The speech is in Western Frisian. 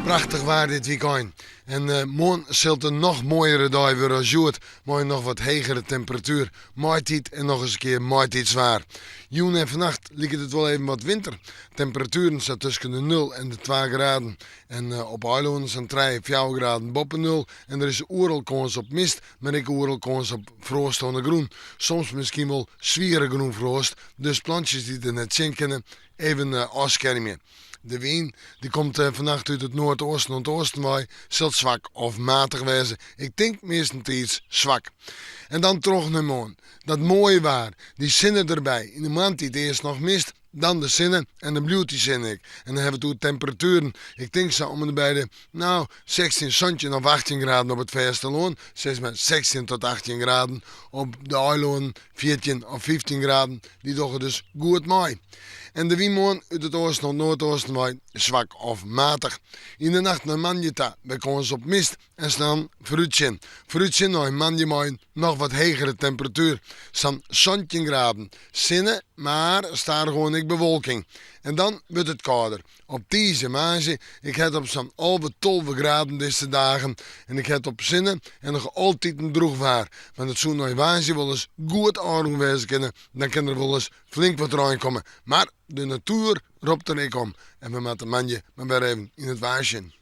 Prachtich waar dit wykein. En moarn sil it in noch moaiere dei wurde as hjoed, mei in noch wat hegere temperatuer. Maitiid en noch ris in kear maitiidswaar. Jûn en fannacht liket it wol even wat winter. Temperatueren sa tusken de nul en de twa graden. En op eilânnen sa'n trije, fjouwer graden boppe nul. En der is oeral kâns op mist, mar ek oeral kâns op froast oan de grûn. Soms miskien wol swiere grûnfroast, dus plantsjes dy't der net tsjin kinne, even ôfskermje. De wyn, dy komt fannacht út it noardeasten oant oasten wei, sil swak of matich wêze. Ik tink meastentiids swak. En dan troch nei moarn. Dat moaie waar, dy sinne derby. Yn de moarntiid earst noch mist, dan de sinne en dan bliuwt dy sinne ek. En dan hawwe we it oer temperatueren. Ik tink sa om en by de, no, 16, 17 of 18 graden op it fêstelân, sis mar 16 tot 18 graden op de eilânnen, 14 of 15 graden. Dy dogge dus goed mei. En de wyn moarn út it oasten oant noardeasten wei swak of matich. Yn de nacht nei moandei ta wer kâns op mist en snein foarútsjen. Foarútsjen nei moandei mei in noch wat hegere temperatuer, sa'n 17 graden. Sinne, mar stadichoan ek bewolking. En dan wurdt it kâlder. Op tiisdei en woansdei, ik ha it op sa'n 11, 12 graden dizze dagen. En ik ha it op sinne en noch altiten drûch waar. Want it soe nei woansdei wolris goed ôfrûn wêze kinne, dan kin der wolris flink wat rein komme. Mar de natuer ropt der ek om en we moatte moandei mar wer even yn it waar sjen.